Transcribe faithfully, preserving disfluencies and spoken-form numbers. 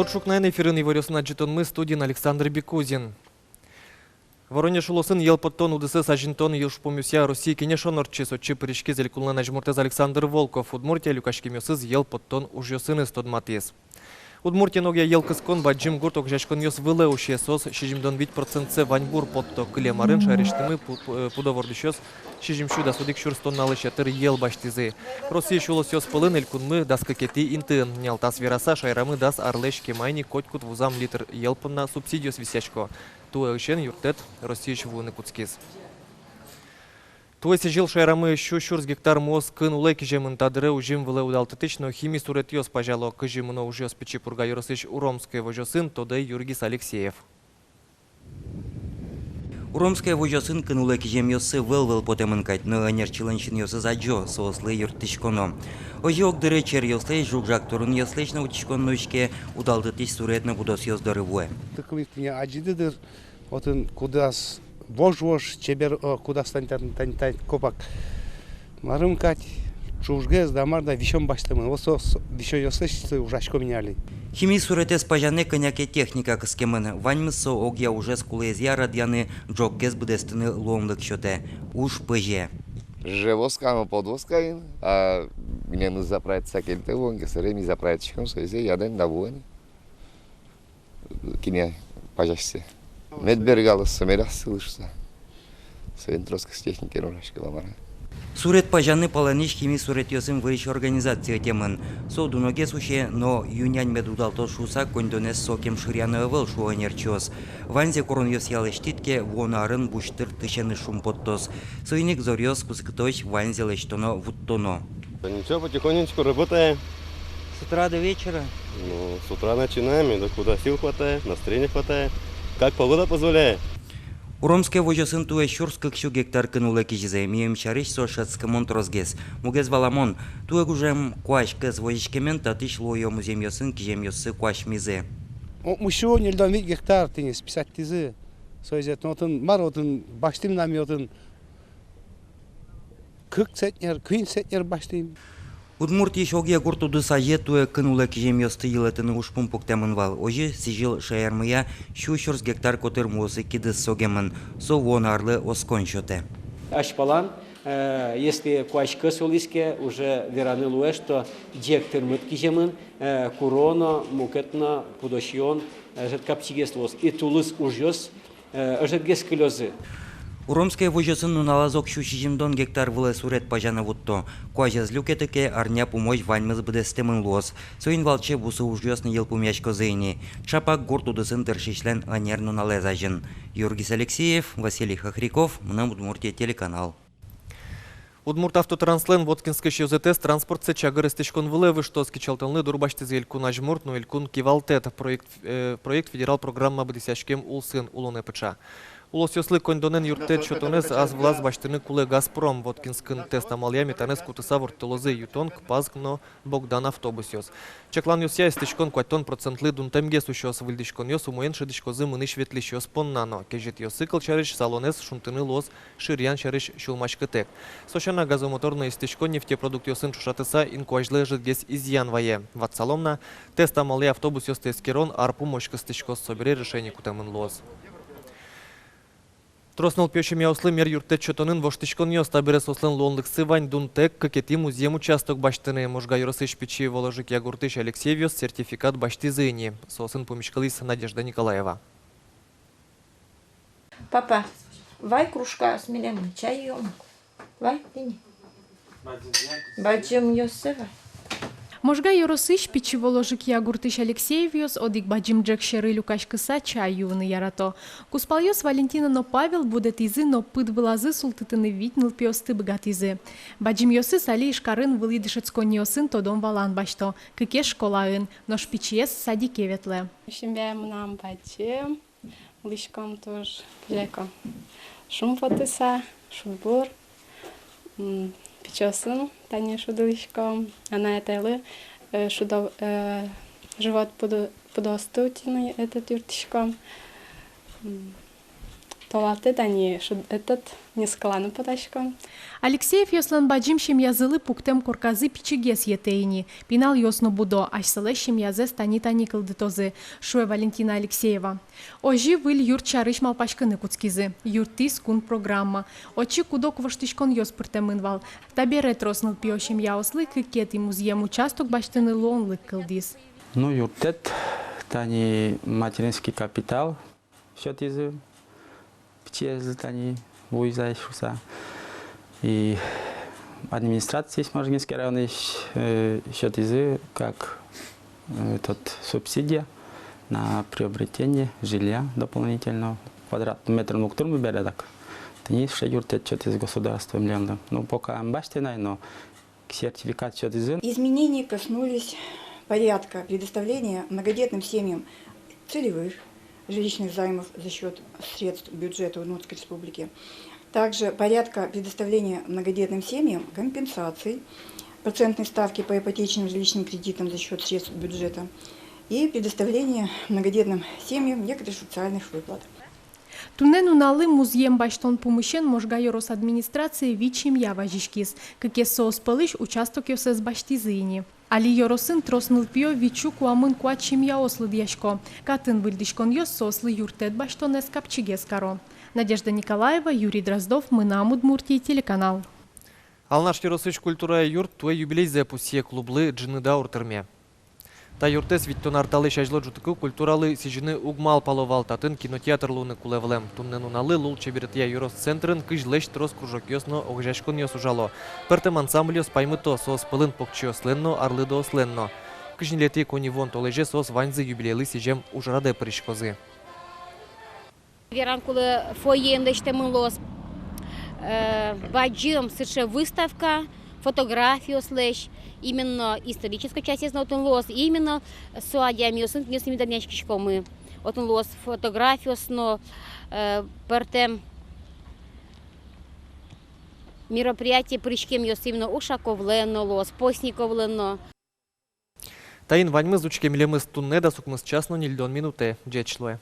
Ӵукнаен эфирын иворъёсын адӟытонмы, студиын Александр Бекузин. Воронеж улосын йӧл поттон удысэз азинтон ужпумъёсъя Россия кенешон ортчиз. Отчы пыриськиз элькунлэн азьмуртэз Александр Волков. Удмуртия люкаськемъёсыз йӧл поттон ужъёсыныз тодматӥз. Удмуртиын огъя йӧл кыскон бадӟым гурт огазеяськонъёс вылэ усе. Соос сизьымдон вить процентсэ ваньбур потто. Кылем арын шаерысьтымы пу-, пу-, э, пудо вордӥсьёс сизьымсю дас одӥг сюрс тонналэсь ятыр йӧл басьтӥзы. Россиысь улосъёс пӧлын элькунмы дас кыкетӥ интыын. Нялтас вераса, шаерамы дас арлэсь кема ини котькуд вузам литр йӧл понна субсидиос висъясько. Туэ ысен юрттэт Россиысь вуыны кутскиз. Туэ сӥзьыл шаерамы сю сюрс гектар муос кын улэ киземын. Та дыре узьым вылэ удалтытӥсь но хими суретъёс пазяло. Кызьы мыно ужъёс Пичи Пурга ёросысь Уромское возёсын, тодэ Юргис Алексеев. Уромское возёсын кын улэ киземъёссы вӧл-вӧл потэмын кадь, но ӧнерчилэн синъёсыз адӟо, соослы юрттӥськоно. Озьы ик дыре черъёслэсь, жуг-жаг турынъёслэсь но утиськон нуиське, удалтытӥсь сурет но будосъёс доры вуэ. Тыкылы тӥни адӟиды дыр, отын кудаз вож-вож, чебер, о, кудаз тань, тань, тань, тань копак. Марым кадь, ӵужгес да мар да висён басьтэмын. Вот со, со висёнъёслэсь ужаськом ини али. Хими суретэз пазянэ кӧня ке техника кыскемын. Ваньмыз со огъя ужез кулэезъя радъяны, ӝоггес быдэстыны луонлык сётэ. Уж пӧзе. Жэ воскам но подвоскаен, а гинэ заправиться кельтэ вуэн ке, сэре ми заправитьськом, соизэ ядэн да вуэн. Кинэ пазясьсэ. Мед бергалоз со, мед ас сылы шуса. Соин трос кыӵе техникаен ужаськом, мар-а. Сурет пазяны палэнысь хими суретъёсын вырись организация ӧтемын. Со дуногес усе, но ю-нянь мед удалтоз шуса коньдонэз сокем шыръяно ӧвӧл, шуо ӧнерчиос. Ваньзэ куронъёсъя лэсьтӥд ке, вуоно арын бусьтыр тысеныз шумпоттоз. Соин ик зоръёс кутскытозь ваньзэ лэсьтоно, вуттоно. Да ничего, потихонечку работаем. С утра до вечера? Ну, с утра начинаем, и до куда сил хватает, настроения хватает, как погода позволяет. Уромское возёсын туэ сюрс кык сю гектар кын улэ кизизы. Мием сярысь со шӧдскымон тросгес. Мугез валамон, туэ гужем куазь кӧс возиськемен, татысь луоё музъемъёсын киземъёссы куасьмизы. Укмыс сю ньыльдон вить гектар тӥни списатьтӥзы. Соизэ отын, мар отын, басьтӥм на ми отын. Кык центнер, куинь центнер басьтӥм. Удмуртиысь огъя гурт удыс азе туэ кын улэ киземъёсты йылэтыны ужпум пуктэмын вал. Озьы сӥзьыл шаермыя сю сюрс гектар котыр муосы кидыс согемын. Со вуоно арлы оскон сётэ. Азьпалан, э, если куазь кӧс улӥз ке, уже вераны луэ, что ӟег тырмыт киземын, э, куро но, мукет но, пудо сиён, э, ӧжыт капчигес луоз. И тулыс ужъёс э, ӧжытгес кылёзы. Уромское возёсын нуналаз ог сю сизьымдон гектар вылэ сурет пазяны вутто. Куазь ӧз люкеты ке, арня пумозь ваньмыз быдэстэмын луоз. Соин валче бусы ужъёс но йылпумъяськозы ини. Чапак гурт удысын тыршисьлэн ӧнер нуналэз азьын. Юргис Алексеев, Василий Хохряков, «Мынам Удмуртие» телеканал. Удмуртавтотранслэн Воткинскысь ёзэтэз транспортсэ чагыр эстӥськон вылэ выжтоз. Кичӧлтонлы дурбасьтӥзы элькун азьмурт но элькун кивалтэт. Проект, э, проект федерал программа быдэсъяськем улсын улонэ пыӵа. Улосъёслы коньдонэн юрттэт сётонэз ас вылаз басьтыны кулэ «Газпром». Воткинскын тест амалъя метанэз кутыса ворттылозы «Ютонг», «Пазг» но «Богдан» автобусъёс. Чакланъёсъя, эстӥськон куатьтон процентлы дунтэмгес усёз. Выльдӥськонъёс умоен шӧдӥськозы мынӥсь-ветлӥсьёс понна но. Кезьытъёсы, кылсярысь, салонэз шунтыны луоз шыръян сярысь сюлмаськытэк. Со сяна, газомотор но эстӥськон нефтепродуктъёсын ӵошатыса инкуазьлы ӧжытгес изъян вае. Ватсалом на, тест амалъя автобусъёсты эскерон ар пумозь кыстӥськоз, собере решение кутэмын луоз. Трос нылпиё семьяослы мер юрттэт сётонын воштӥськонъёс. Табере соослэн луонлыксы вань дунтэк кыкетӥ музъем участок басьтыны. Можга ёросысь Пичи Воложекъя гуртысь Алексеевъёс сертификат басьтӥзы ини. Соосын пумиськылӥз Надежда Николаева. Папа, вай кружкаос милемлы, чай юом. Вай, тӥни. Бадӟымъёссэ вай. Можга ёросысь Пичи Воложекъя гуртысь Алексеевъёс одӥг бадӟым ӝӧк сьӧры люкаськыса чай юыны ярато. Кузпалъёс Валентина но Павел будэтӥзы но пыд вылазы султытыны вить нылпиосты быгатӥзы. Бадӟымъёсыз али Ижкарын вылӥ дышетсконниосын тодон-валан басьто, кыкез школаын, нош пичиез садике ветлэ. Семья мынам бадӟым. Улӥськом туж, кызьы ке, шумпотыса, шудбур. М, пичиосын тани шудылӥськом. Анай-атайлы, э, шудо-, э, живот пудо-, пудоосты утьыны этот юрттӥськом. М, Толалтэ тани шуд-, этот, нискыланы потасько. Алексеевъёслэн бадӟым семьязылы пуктэм корказы пичигес йӧтэ ини. Пиналъёс но будо, асьсэлэсь семьязэс тани-тани кылдытозы, шуэ Валентина Алексеева. Озьы выль юрт сярысь малпаськыны кутскизы. Юрттӥз кун программа. Отчы куд-ог воштӥськонъёс пыртэмын вал. Табере трос нылпиё семьяослы кыкетӥ музъем участок басьтыны луонлык кылдӥз. Ну, юрттэт, тани материнский капитал сётӥзы, пичиезлы тани вуиз ай шуыса. И администрациысь, Можгинский районысь, э, сётӥзы как, э, тот, субсидия на приобретение жилья дополнительного. Квадратный метр но уг тырмы бере дак. Тӥни сыӵе юрттэт сётӥз государство милемлы. Ну, пока ӧм басьтэ на ай, но сертификат сётӥзы. Изменения коснулись порядка предоставления многодетным семьям целевых жилищных займов за счёт средств бюджета Удмуртской Республики, также порядка предоставления многодетным семьям компенсаций процентной ставки по ипотечным жилищным кредитам за счёт средств бюджета и предоставления многодетным семьям некоторых социальных выплат. Туннэ нуналлы музъем басьтон пумысен Можга ёрос администрацие вить семья вазиськиз. Кыкез соос пӧлысь участокъёссэс басьтӥзы ини. Али ёросын трос нылпиё витьсю куамын куать семьяос лыдъясько. Катын выльдӥськонъёс соослы юрттэт басьтонэз капчигес каро. Надежда Николаева, Юрий Дроздов, «Мынам Удмуртие» телеканал. Алнаш ёросысь культура юрт туэ юбилейзэ пусъе, клублы ӝыны даур тырме. Та юртэз витьтон ар талэсь азьло ӝутыку культуралы сӥзьыны уг малпало вал, татын кинотеатр луыны кулэ вылэм. Туннэ нуналлы лулчеберетъя ёрос центрын кызьлэсь трос кружокъёс но огазеяськонъёс ужало. Пӧртэм ансамбльёс паймыто, соос пӧлын покчиослэн но, арлыдоослэн но. Кызь ньылетӥ коньывуон толэзе соос ваньзы юбилейлы сӥзем ужрадэ пыриськозы. Веран кулэ, фойеын лэсьтэмын луоз, э, бадӟым сыӵе выставка фотографиослэсь, именно исторической частез но отын луоз, именно со адямиосын, кинъёсын ми данъяськиськомы. Отын луоз фотографиос но, э, пӧртэм мероприятие пыриськемъёс, именно Ушаковлэн но луоз, Постниковлэн но. Таин ваньмыз. Учке милемыз туннэ дас укмыс час но ньыльдон минутэ. Ӟеч луэ.